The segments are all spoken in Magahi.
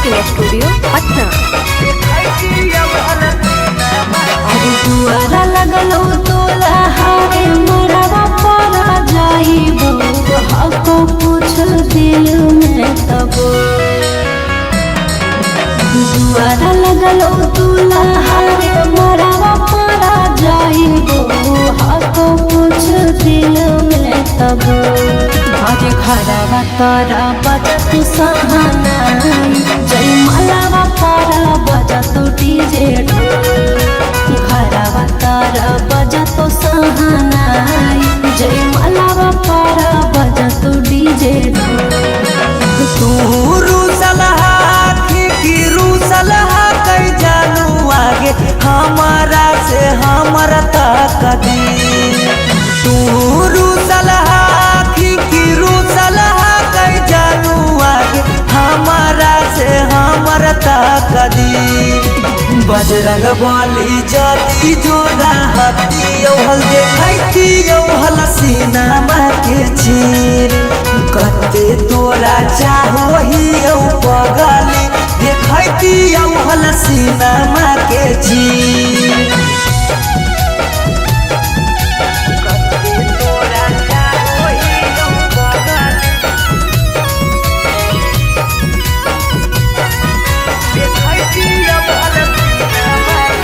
Recording studio Patna. अरे दुआरा लगलो तोला हारे मरवा पर जाइबो हको पूछ दिल में तबो। दुआरा लगलो तोला हारे मरवा पर जाइबो हको पूछ दिल में तबो। अरे घरवा तोरा बजत सहानाई जय मलावा पारा बजत डीजे घरवा तारा बजत सहानाई जय मलावा पारा बजत डीजे। तू रूसलहा की रूसलहा कई जानू आगे हमारा से हमरा तक दी। तू रूसलहा की रूसलहा कई जानू आगे हमारा से हमरा तक दी। बजरंग बली जाती जोड़ा हती औहल देखती औहल सीनामा के चीर। कते तोरा चाहो ही औ पगली देखती औहल सीनामा के चीर। कते तोरा चाहो ही औ पगली देखती औहल सीनामा के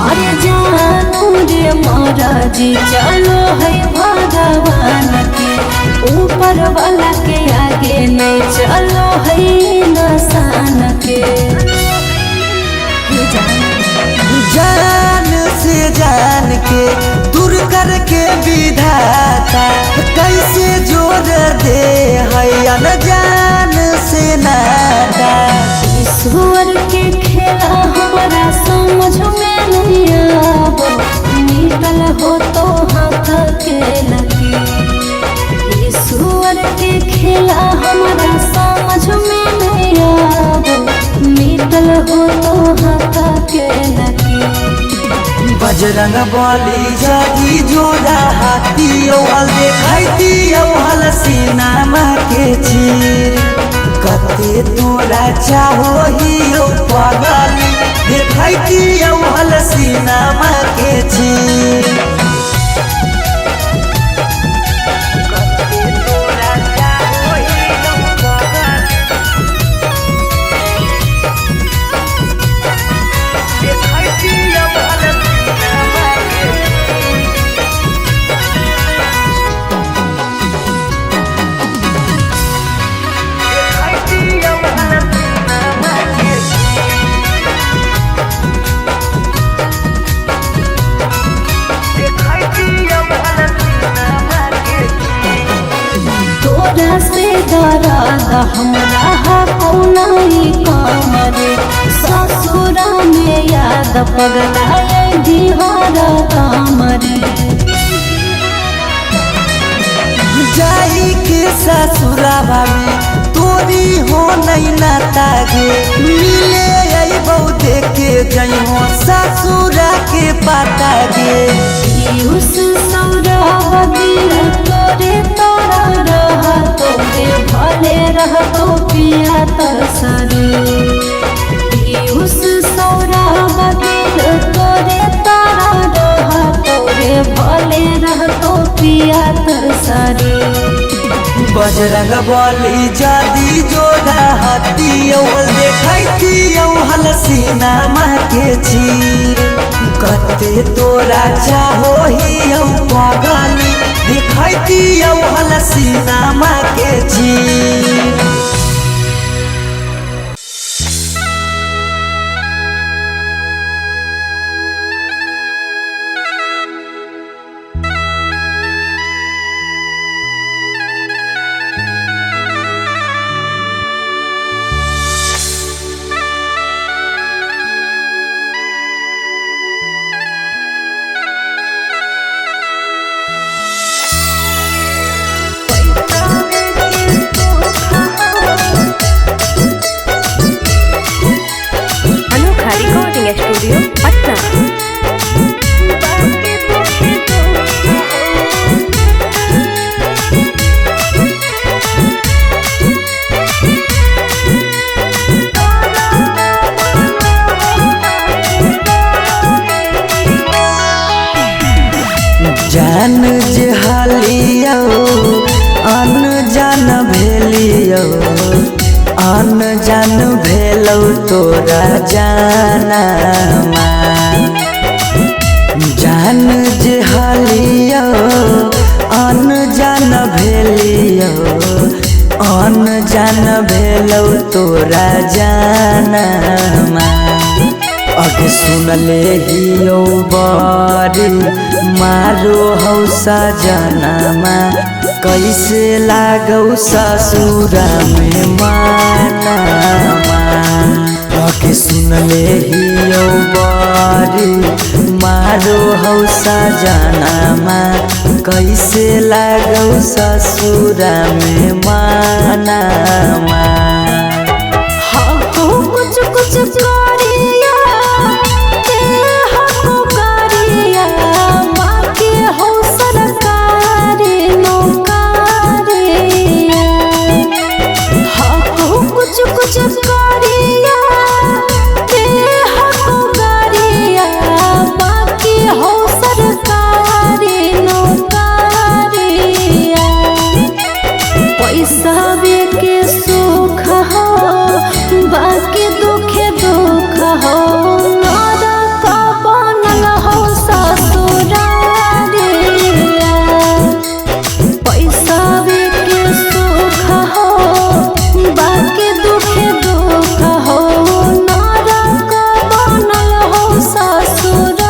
अरे जानू रे महाराज चलो है भगवान के ऊपर वाला के आगे नहीं चलो है नसान के। जान से जान के दूर करके विधाता कैसे जोड़ दे है अनजान से नाता। ईश्वर के खेला हमारा समझ में नहीं आबो निकल हो तो हाथ के लकीर। ईश्वर के खेला हमारा समझ में नहीं आबो निकल हो तो हाथ के लकीर। बजरंग बली जागी जोड़ा हाथी औहल देखती औहल सीनामा के चीर। कते तोरा चाहो ही औ पगली देखती औहल सीनामा के चीर। कते तोरा चाहो ही औ पगली देखती औहल सीनामा के तोरा से दर्द हमरा कौनाई कमरे ससुरा में याद पगलाए बिहार कामरे। जाई के ससुरावा में तोरी हो नहीं नाता गे मिले अइबौ देखे जइहो ससुरा के पाता गे। पीयूष सौरभ दिल तोरे तोरा रह तोरे भले रहतो पिया तरसरे। पीयूष सौरभ दिल तोरे तोरा रह तोरे भले रहतो पिया तरसरे। बजरंग बली जादी जोड़ा हाथी औहल देखती औहल सीनामा के चीर। कते तोरा चाहो ही औ पगली देखती औहल सीनामा के चीर। Thank you. जे हालियो अनजान भेलियो, अनजान भेलौ तोरा जानमा। जान जे हालियो अनजान भेलियो, अनजान भेलौ तोरा जानमा। अगे सुनले हियो बड़ी मारो हौ सजनमा, कैसे लागौ ससुरा में मानमा। अगे सुनले हियो बड़ी मारो हौ सजनमा, कैसे लागौ ससुरा में मानमा। हको कुछ कुछ करिया ते हको करिया, बाकी हो सरकारी नौकरिया। हको कुछ कुछ करिया ते हको करिया, बाकी हो सरकारी नौकरिया। पैसा के सुख हो बाकी दुखे दुख हो, नरक बनल हो ससुरारिया। पैसा के सुख हो बाकी दुखे दुख हो, नरक बनल हो ससुरारिया।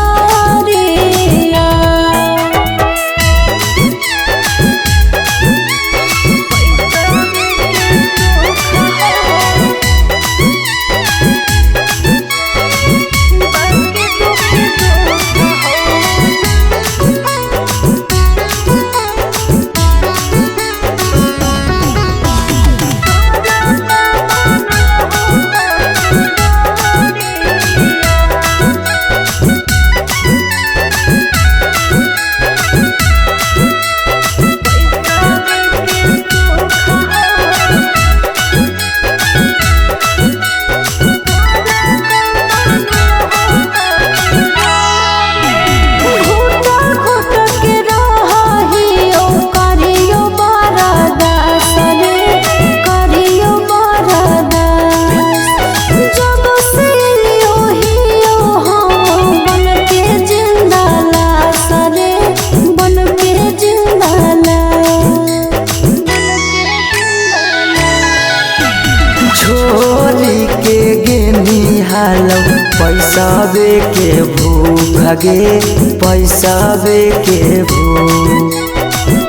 घुट घुट के रहियो करियो बरदास रे, करियो बरदास। जब से ओहियो हम बन के जिंदा लाश रे, बन के जिंदा लाश। छोरी के गेनी हालौ पैसाबे के भूख गे, पैसाबे के भूख।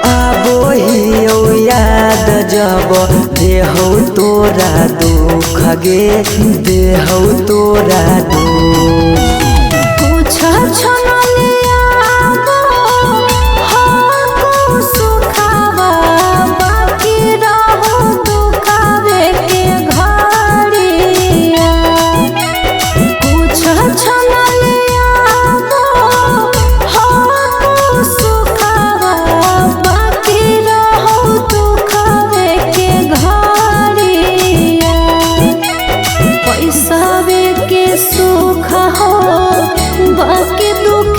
आबो हियो याद जब देहौ तोरा दुख गे, देहौ तोरा दुख। कुछ छनले आबो हको सुखावा, बाकी रहो दुखावे के घड़िया। कुछ छनले आबो हको सुखावा, बाकी रहो दुखावे के घड़िया। पैसा के सुख हो बाकी दुख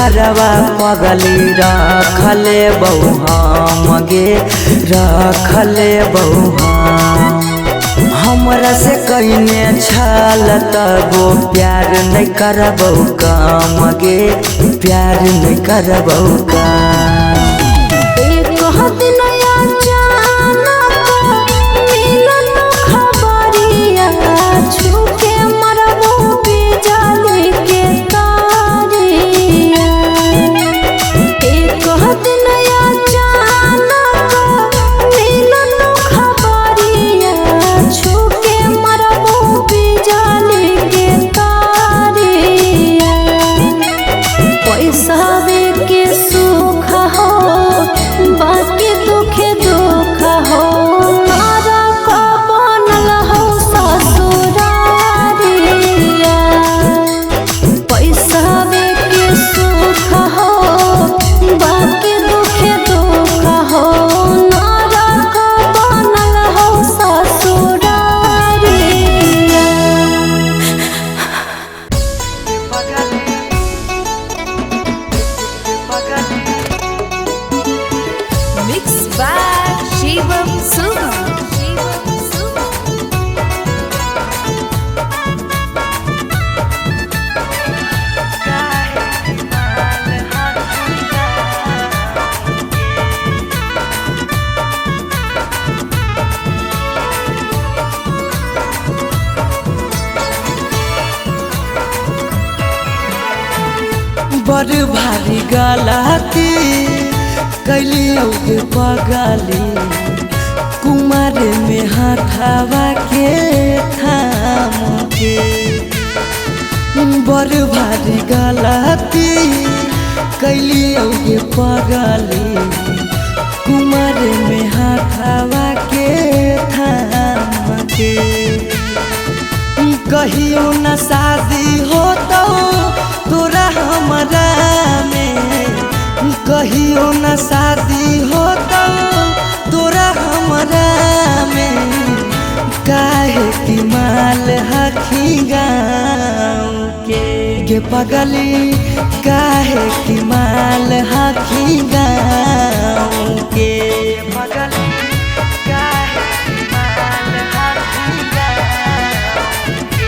घरवा पगली रखले बहु हम गे, रखले बहु हम। हमरा से कइने छल तबो प्यार नहीं करबौ काम गे, प्यार नहीं करबौ काम। एक दिन अचानक मिलल खबरिया, छूके मरबो बिजली के तारिया। एक दिन अचानक मिलल खबरिया, छूके मरबो बिजली के तारिया। पैसा के सुख हो बाकी दुखे दुख हो, नरक बनल हो ससुरारिया। पैसा के सुख हो बाकी दुखे दुख हो, नरक बनल हो ससुरारिया। Mix by Shivam Suva. Shivam Suva. बड़ भारी गलती कैलियौ के पगली, कुमार में हाथावा के थाम के। बड़ भारी गलती कैलियौ के पगली, कुमार में हाथावा के थाम के। कहियो न शादी होतौ तोरा हमरा में, कहियो न शादी होतौ तोरा हमरा में। काहे कि माल हखी गाँव के पगली, काहे कि माल हखी गाँव के पगली, काहे कि माल हखी गाँव के।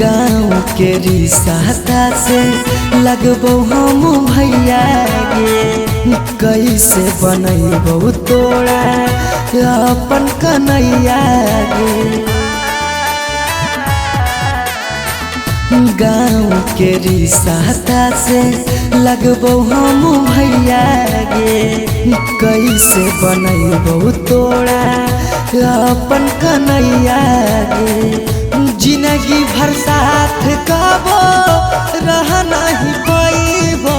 गाँव के रिसाता से लगबो हम भैया गे, कैसे बनैबो तोरा अपन कन्हैया गे। गाँव के रिसाता से लगबो हम भैया गे, कैसे बनैबो तोरा अपन कन्हैया गे। जिंदगी भर साथ कबो रह नहीं पैबो,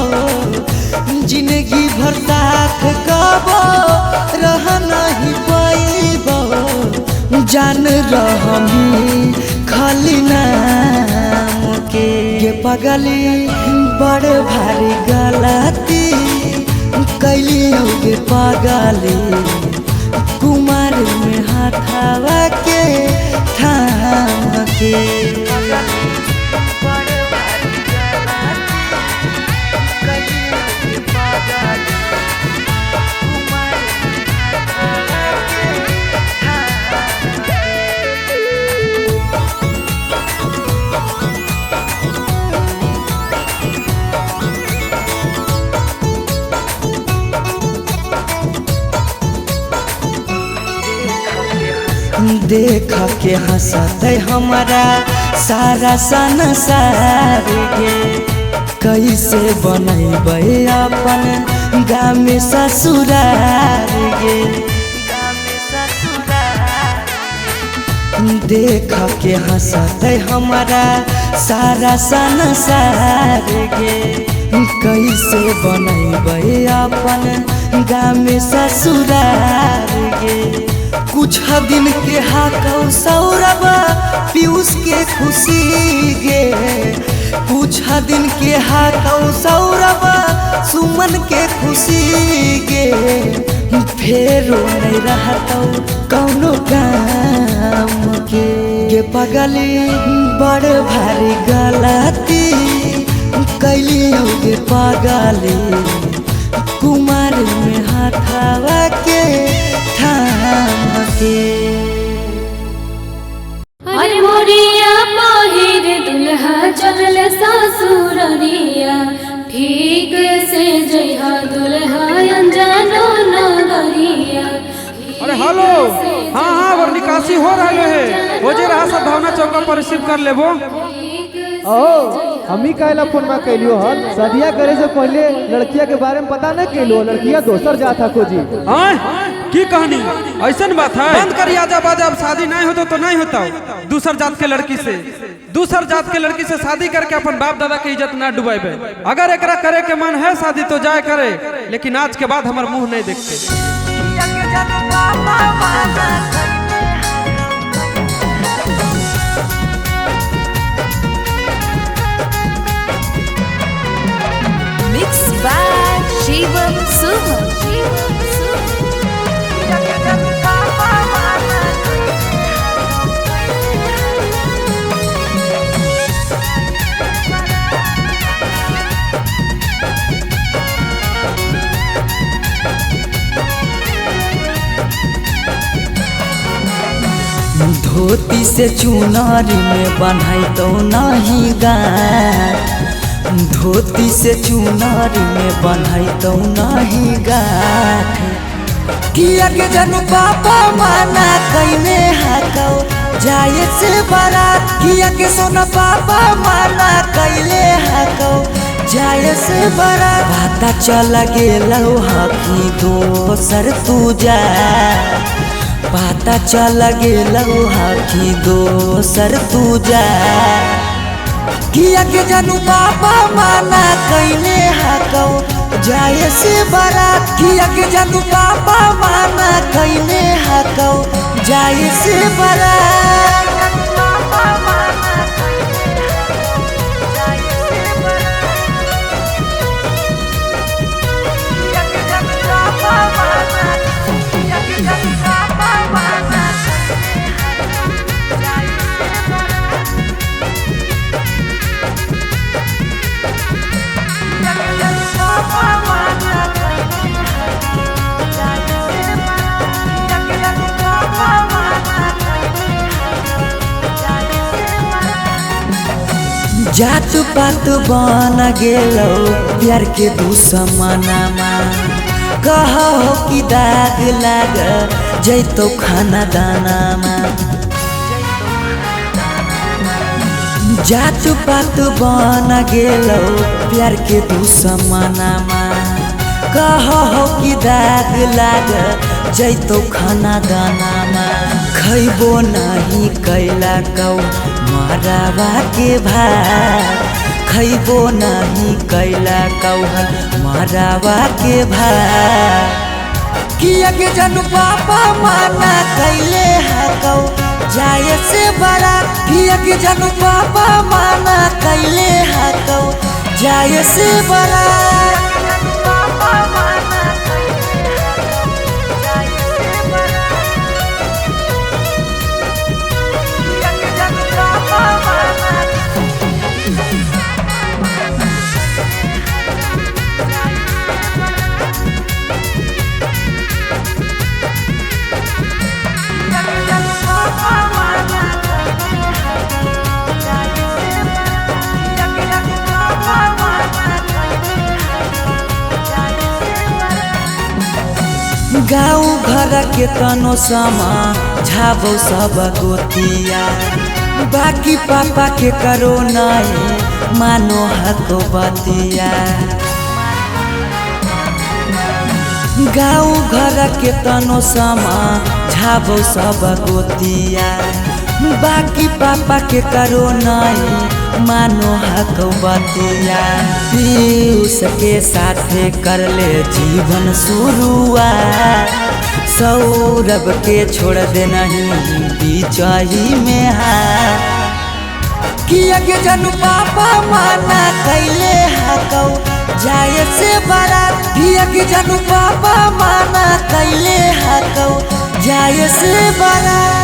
जिंदगी भर साथ कबो रह नहीं पैबो। जान रहमी खाली नाम के पगली, बड़ भारी गलती कैलियौ के पगली, कुमार में हाथावा के थाम के। देख के हंसते हमारा सारा संसार गे, कैसे बनैबै अपन गाम ससुरार गे। देख के हंसते हमारा सारा संसार गे, कैसे बनैबै अपन गाँव में ससुरार गे। कुछ दिन के हाकौ सौरभ पीयूष के खुशी गे, कुछ दिन के हाकौ सौरभ सुमन के खुशी गे। फेरो नहीं रहतौ कौनो काम के गे पगली, बड़ भारी गलती कैलियो गे पगली, कुमार में हाथावा के थाम के। अरे मोरिया पहिर दुल्हा चलल ससुररिया, ठीक से जइहा दुल्हा अनजानो नगरिया। अरे हेलो, हाँ हाँ वर निकासी हो रहा है, हो जे रहा सद्भावना चौका पर रिसीव कर लेबो। ओ हमी काहेला फोन मा कैलियो हल, सदिया करे से पहले लड़किया के बारे में पता न कैलियो, लड़किया दोसर जात हा खोजी। हाँ की कहानी ऐसन बात है, बंद करी आजा बाजा, अब शादी नहीं होता तो नहीं होता। दूसर जात के लड़की से, दूसर जात के लड़की से शादी करके अपन बाप दादा के इज्जत ना डुबाबे। अगर एकरा करे के मन है शादी तो जाए करे, लेकिन आज के बाद हमार मुंह नहीं देखते। Mix by Shivam Suman. धोती से चुनारी में बन्हाई तो नहीं गाँठ, धोती से चुनारी में बन्हाई तो नहीं गाँठ। किया के जनु पापा माना कैने हाकौ जाए से बारात, किया के सोना पापा माना कैले हाकौ जाए से बारात। पता चल गेलौ हकी दोसर तू जा, पता चल गेलौ हकी दोसर तू जा। किया के जानू पापा माना कैले हाकौ जाए से बारात, किया के जानू पापा माना कैले हाकौ जाए से बारात। जात पात बन गेलौ प्यार के दुश्मनामा, कहो कि दाग लाग जैतो खाना दानामा। जात पात बन गेलौ प्यार के दुश्मनामा, कहो कि दाग लाग जैतो खाना दानामा। खैबो नहीं कैला कौ मरावा के भात, खैबो नहीं कैला कौहल मरावा के भात। किया के जानू पापा माना कैले हाकौ जाए से बारात, किया के जानू पापा माना कैले हाकौ जाए से बारात। गाँव घर के तनो समा झाबो सब गोतिया, बाकी पापा के करो नहीं मानो हको बतिया। गाँव घर के तनो समा झाबो सब गोतिया, बाकी पापा के करो नहीं मानो हको बतिया। पीयूष के साथे कर ले जीवन शुरुआत, सौरभ के छोड़ दे नहीं बीचही में हाथ। किया के जनु पापा माना कैले हकौ जाए से बारात, किया के जनु पापा माना कैले हकौ जाए से बारात।